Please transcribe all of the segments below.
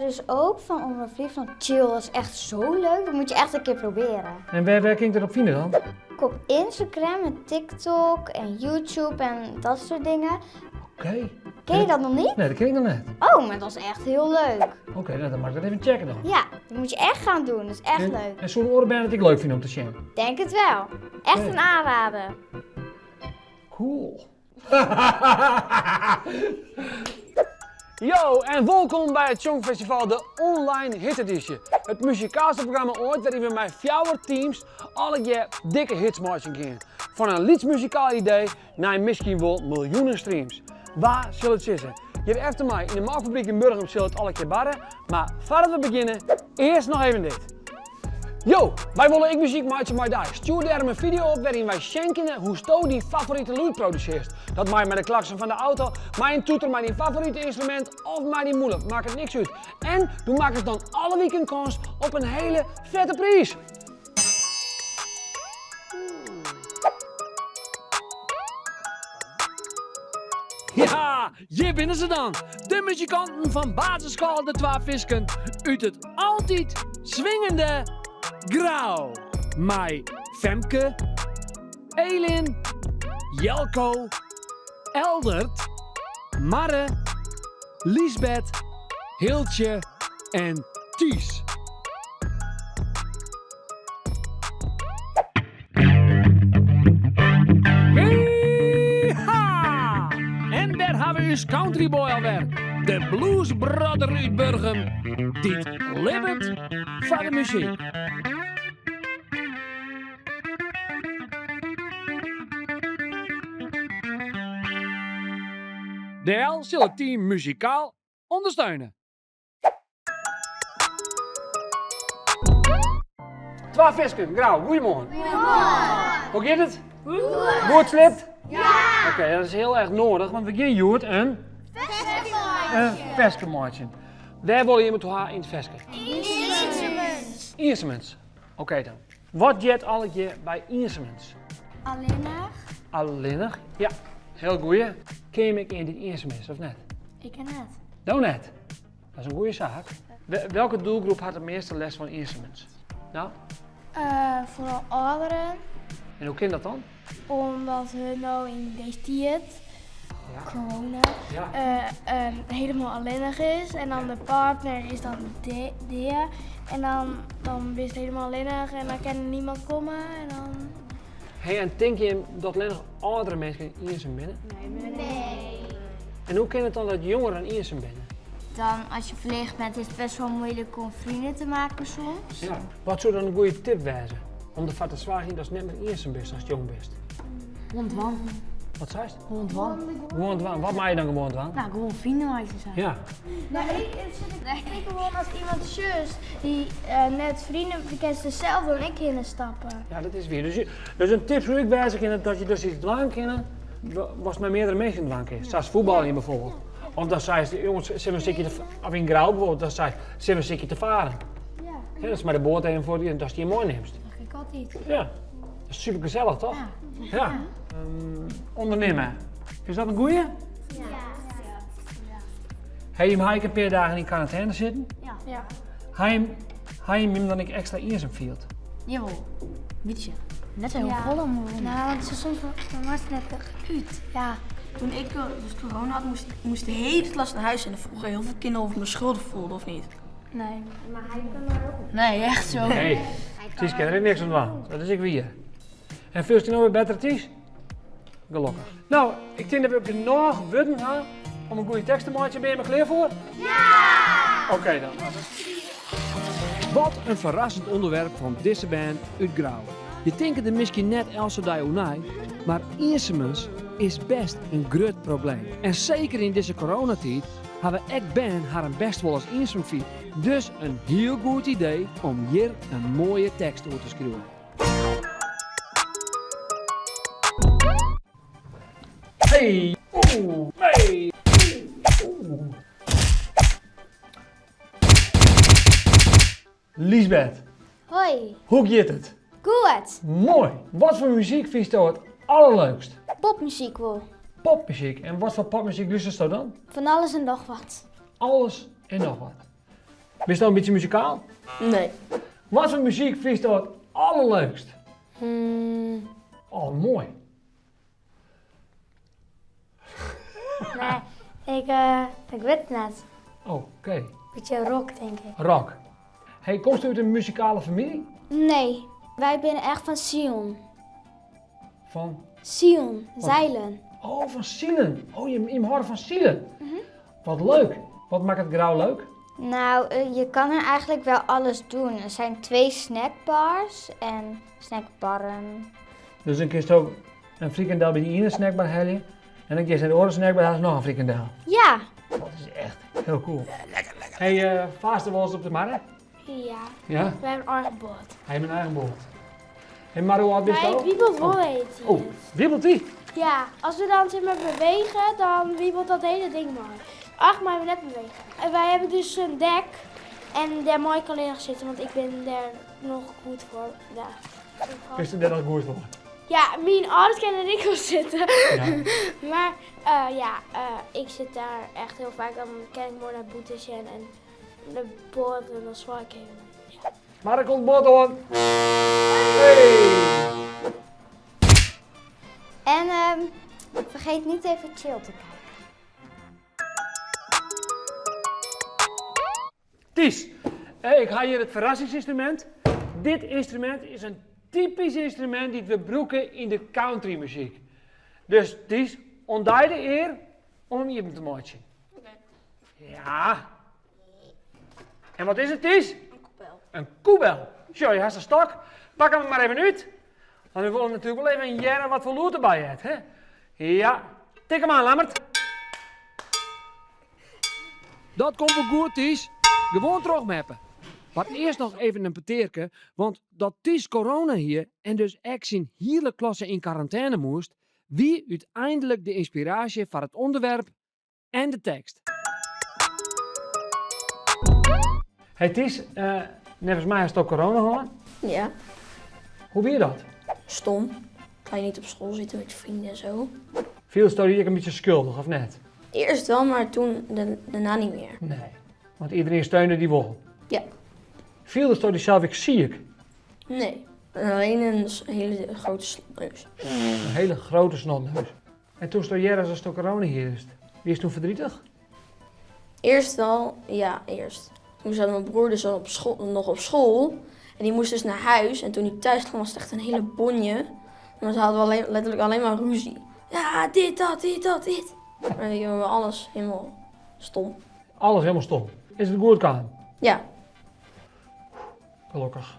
dus ook van Omrop Fryslân. Chill, dat is echt zo leuk. Dat moet je echt een keer proberen. En wêr, wêr kin ik dat op fine dan? Op Instagram en TikTok en YouTube en dat soort dingen. Oké. Ken je dat nog niet? Nee, dat ken ik nog net. Oh, maar dat is echt heel leuk. Oké, nou, dan mag ik dat even checken dan. Ja, dat moet je echt gaan doen. Dat is echt en, leuk. En zo'n oren dat ik leuk vind om te zien. Denk het wel. Echt Oké. een aanrader. Cool. Yo en welkom bij het Songfestival, de online hit edition. Het muzikaalste programma ooit waarin we met fjouwer teams alle keer dikke hits maken gaan. Van een liedmuzikaal idee naar misschien wel miljoenen streams. Waar zal het zitten? Je hebt efter mij in de Maalfabriek in Burgum zal het alle keer barren. Maar voordat we beginnen, eerst nog even dit. Yo, wij willen ik muziek maken maar daar. Stuur daar een video op waarin wij schenken hoe sto die favoriete loot produceert. Dat maakt met de klakson van de auto, maar een toeter, maar die favoriete instrument of maar die moeilijk. Maakt het niks uit. En doe maken ze dan alle weekend kans op een hele vette prijs. Ja, hier binnen ze dan. De muzikanten van basisschool De Twa Fisken uit het altijd swingende Grauw. Mai Femke, Elin, Jelko, Eldert, Marre, Liesbeth, Hiltje en Ties. Yeeha! En daar hebben we ons countryboy alweer. De Blues Brother uit Burgum. Dit libbet van de muziek. DL zal het team muzikaal ondersteunen. Twa Fisken, Grou, goedemorgen. Goedemorgen. Hoe gaat het? Goed. Goed slipt? Ja. Oké, dat is heel erg nodig, want we gaan Joert een... Een verskenmaatje. Waar wil je met haar in het versken? Instruments. Instruments. Oké dan. Wat jet alle keer bij instruments? Alleenig? Alleenig? Ja, heel goeie. Ken je me in dit instruments of net? Ik ken het. Nou net. Dat is een goede zaak. Welke doelgroep had de meeste les van instruments? Nou, vooral ouderen. en hoe kan dat dan? Omdat hun nou in deze tijd, Ja. corona, Ja. helemaal alleenig is. En dan de partner is dan de, de En dan, dan is het helemaal alleenig en dan kan er niemand komen. En dan... Hey, en denk je dat alleen nog oudere mensen in eenzaam binnen? Nee. En hoe kan het dan dat jongeren eenzaam binnen? Dan als je verlegen bent is het best wel moeilijk om vrienden te maken soms. Ja. Wat zou dan een goede tip wezen? Om ervoor te zorgen dat je net meer eenzaam bent als je jong bent. Gewoon dwang. Wat zei je? Gewoon dwang. Gewoon dwang. Wat maak je dan gewoon dwang? Nou, gewoon vrienden maken zijn. Ja. Nou, ik zit ik gewoon als iemand zus die net vrienden, die kent ze zelf dan ik in stappen. Ja, dat is weer. Dus, dus een tip zou ik wijzen kunnen dat je dus iets dwang kennen, was met meerdere mensen dwang is. Zoals voetbal in bijvoorbeeld. Of dat zei ze, jongens, zullen we een stukje te, of in Grauw bijvoorbeeld, dat zei, zullen we een stukje te varen. Ja. Ja, dat is maar de boot even voor die en dat je je mooi neemt. Dat ik altijd. Ja, dat is super gezellig toch? Ja. Ja. Ondernemen. Is dat een goeie? Ja. Heb je hem een paar dagen in quarantaine zitten? Ja. Ja. Hij hem dan ik extra eenzaam viel? Jawel. Beetje. Net heel Ja. vol om. Nou, want ze soms dan was het net uit. Ja. Toen ik dus corona had, moest de hele klas naar huis en dan vroegen heel veel kinderen of ik me schuldig voelde of niet. Nee. Maar hij kan er ook. Nee, echt zo. Nee, Ties kan er niks aan doen. Dat is ik weer. En voelt je nou weer beter, Ties? Gelukkig. Nou, ik denk dat we genoeg woorden hebben om een goede tekst te maken. Ben je er klaar voor? Ja! Oké dan. Wat een verrassend onderwerp van deze band uit Grauw. Je denkt er misschien net Elsa Dai maar eenzaamheid is best een groot probleem. En zeker in deze coronatijd hebben we echt ben haar een best wel als eenzaam vindt. Dus een heel goed idee om hier een mooie tekst over te schrijven. Hey! Oeh! Hey! Oeh! Liesbeth, Hoi. hoe gaat het? Goed. Mooi! Wat voor muziek vind je het allerleukst? Popmuziek wel. Popmuziek. En wat voor popmuziek luister je dan? Van alles en nog wat. Alles en nog wat. Bist al in bytsje muzikaal? Nee. Wat foar muzyk fynst it allerleukst? Oh, moai. Nee, ik, ik wit it net. Oké. Bytsje rock, tink ik. Rock. Hey, komst út in muzikale famylje? Nee, wy binne echt fan Sion. Fan? Sion, Zeilen. Oh, fan silen. Oh, jim hâlde fan silen. Wat leuk. Wat makket Grou leuk? Nou, je kan er eigenlijk wel alles doen. Er zijn twee snackbars en snackbarren. Dus dan kinst ook in frikandel by de iene snackbar helje en dan kinst nei de oare snackbar helje noch in frikandel. Ja. Dat is echt hiel cool. Lekker, lekker. Hey, farst wolris op de mar? Ja. Ja? We hebben een eigen boot. Hy hat in eigen boat. Hey, mar hoe âld bist Maar do? het wiebelt wel heet Oh, wiebelt die? Ja, als we dan zeg maar bewegen, dan wiebelt dat hele ding maar. Ach, maar we net bewegen. En wij hebben dus een dek en daar mag ik alleen nog zitten, want ik ben daar nog goed voor. Ja. Bist dêr noch goed foar? Ja, mijn ouders kunnen er ook wel zitten. Ja. Maar ja, ik zit daar echt heel vaak. Dan ken ik mooi naar boetes en de boot en dan zwaai ik even. Ja. Mar der komt boat oan. Hey! En vergeet niet even chill te kijken. Ties, ik ha hjir it ferrassingsinstrumint. Dit ynstrumint is in typysk ynstrumint dy't we brûke yn de countrymuzyk. Dus Ties, oan dy de ear om him iepen te meitsjen. Ja. En wat is it, Ties? In koebel. In koebel. Sjoch, je hast in stok. Pak him mar even út. Want we wolle natuerlik wol even hearre wat foar lûd derby heart. Hè? Ja, tik him oan, Lammert. Dat komt wol goed, Ties. Gewoan trochmeppe. Mar earst noch even in petearke, want dat Ties corona hie en dus ek syn hiele klasse yn karantêne moast, wie úteinlik de ynspiraasje foar it ûnderwerp en de tekst. Hey Ties, neffens my hast corona hân. Ja. Hoe wie dat? Stom. Kan je niet op school zitten met je vrienden en zo. Fielsto dy ek in bytsje skuldich, of net? Eerst wel, maar toen daarna niet meer. Nee, want iedereen steunde dy wol. Ja. Fieldesto dysels ek siik? Nee, alleen een hele grote snotneus. In hiele grutte snotneus. En doe'tsto hearde datsto corona hiest, wiest toen verdrietig? Eerst wel, ja, eerst. Toen zat mijn broer dus al op school, nog op school. En die moest dus naar huis. En toen hij thuis kwam was het echt een hele bonje. Maar ze hadden alleen, letterlijk alleen maar ruzie. Ja, dit, dat, dit, dat, dit. Maar ik heb alles helemaal stom. Alles helemaal stom. Is it goed kaam? Ja. Gelokkich.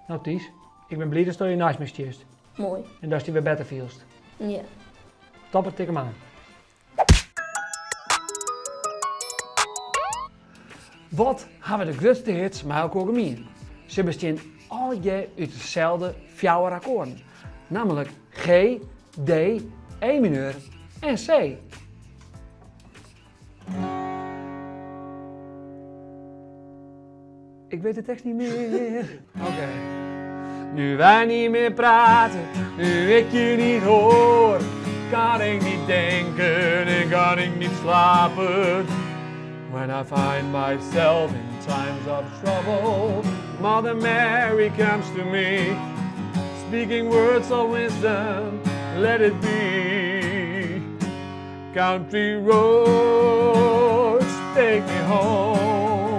No Ties, ik bin bliid datsto hjir neist my stiest. Moai. En datst dy wer better fielst. Ja. Topper, tik him oan. Wat hawwe de grutste hits mei elkoar gemien? Se bestean allegear út deselde fjouwer akkoarden, nammentlik G, D, E mineur en C. Ik weet de tekst niet meer. Oké. Nu wij niet meer praten, nu ik je niet hoor, kan ik niet denken en kan ik niet slapen. When I find myself in times of trouble, Mother Mary comes to me, speaking words of wisdom, let it be. Country roads, take me home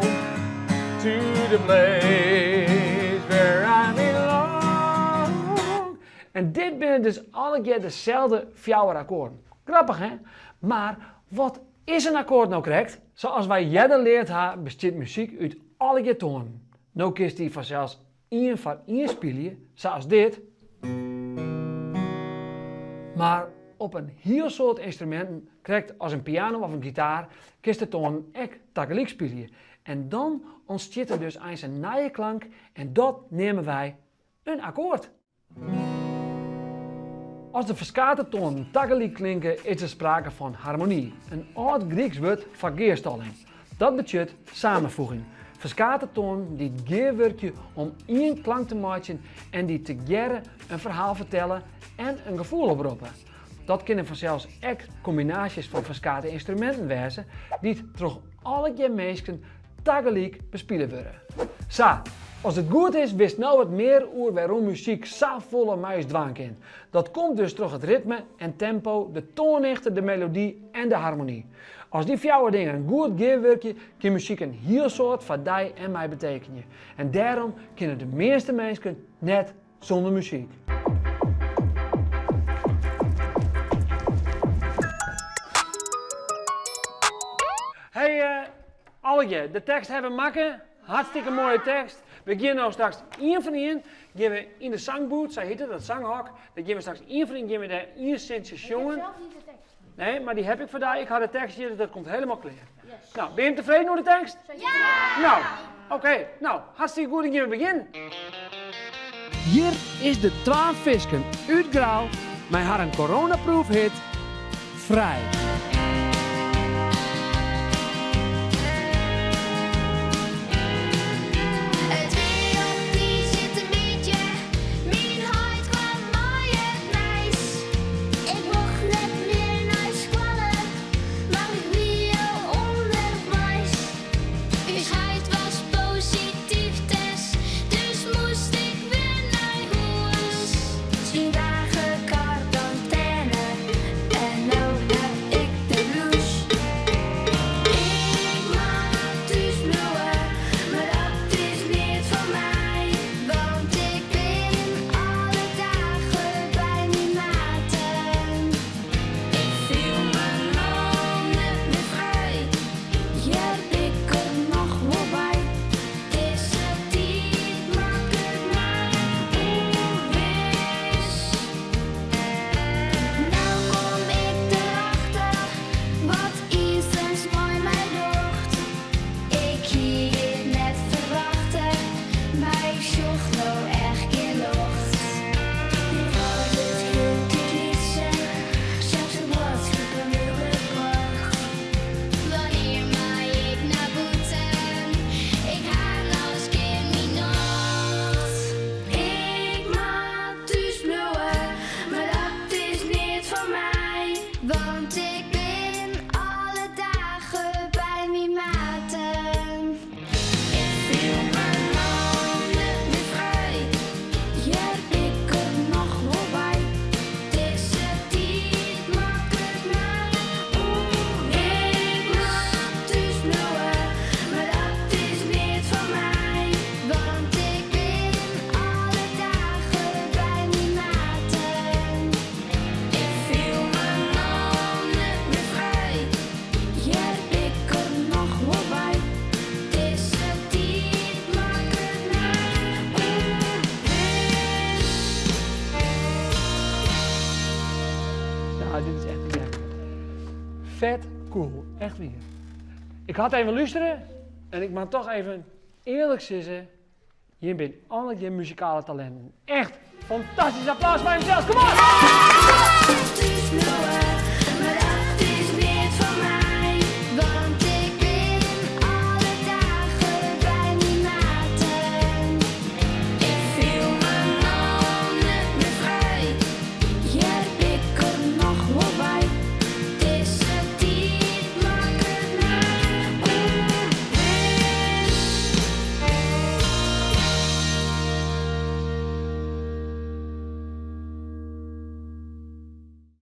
to the place where I belong. En dit binne dus allegear deselde fjouwer akkoarden. Grappich hè? Mar wat is in akkoard no krekt? Sa as wy earder leard ha bestiet muzyk út allegear toanen. No kinst dy fansels ien foar ien spylje, sa as dit. Mar op in hiel soad ynstruminten, krekt as in piano of in gitaar, kinst de toanen ek tagelyk spylje. En dan ûntstiet der dus eins in nije klank en dat neame wy in akkoard. As de ferskate toanen tagelyk klinke, is der sprake fan harmony, in âld Gryksk wurd foar gearstalling. Dat betsjut samenvoeging. Ferskate toanen dy't gearwurkje om ien klank te meitsjen en dy't tegearre in ferhaal fertelle en in gefoel oproppe. Dat kinne fansels ek kombinaasjes fan ferskate ynstruminten wêze dy't troch allegear minsken. tagelyk bespile wurde. Sa, as it goed is witst no wat mear oer wêrom muzyk safolle mei ús dwaan kin. Dat komt dus troch it ritme en tempo, de toanhichte, de melody en de harmony. As dy fjouwer dingen goed gearwurkje, kin muzyk in hiel soad foar dy en my betekenje. En dêrom kinne de measte minsken net sûnder muzyk. Hey allegear, de tekst hawwe we makke. Hartstikke moaie tekst. We gean no straks ien foar ien gean we yn de sangbooth, sa hjit it, dat sanghok. Dêr gean we straks ien foar ien gean we dêr ien sintsje sjongen. Ik heb zelf niet de tekst. Nee, mar dy heb ik foar dy. Ik ha de tekst hjir, dus dat komt helemaal klear. No, binne jim tefreden oer de tekst? Ja! No, oké. No, hartstikke goed, dan gean we begjinnen. Hjir is de Twa Fisken út Grou mei harren coronaproof hit Frij. It wie op tiisdeitemiddei, myn heit kwam mei it nijs. Ik mocht net mear nei skoalle, mar ik wie al ûnderweis. Us heit was posityf test, dus moast ik wer nei hûs. Tsien dagen karantêne en no ha ik de blues. Ik moat thús bliuwe, mar dat is neat foar my, want ik bin alle dagen by myn maten. Ik fiel my no net mear frij, hear ik der noch wol by. Dizze tiid makket my ûnwis. No kom ik derachter wat iensumens mei my docht. Ik hie dit net ferwachte, mar ik sjoch no echt gjin ljocht. Dit wurdt hieltyd lytser, sels de boadskippen wurde brocht. Wannear mei ik nei bûten? Ik ha no skjin myn nocht. Ik moat thús bliuwe, mar dat is neat foar my. Want ik bin alle dagen by myn maten. Ik fiel my no net mear frij, hear ik der noch wol by. Dizze tiid makket my ûnwis. Ik moat thús bliuwe, mar dat is neat foar my. Want ik bin alle dagen by myn maten. Ik fiel my no net mear frij, hear ik der noch wol by. Dizze tiid makket my ûnwis. Ja, dit is echt te gek. Vet cool, echt wier. Ik had even lústere en ik moat toch even earlik sizze, jim binne allegear muzikale talinten. Echt fantastysk applaus foar jimsels, kom op!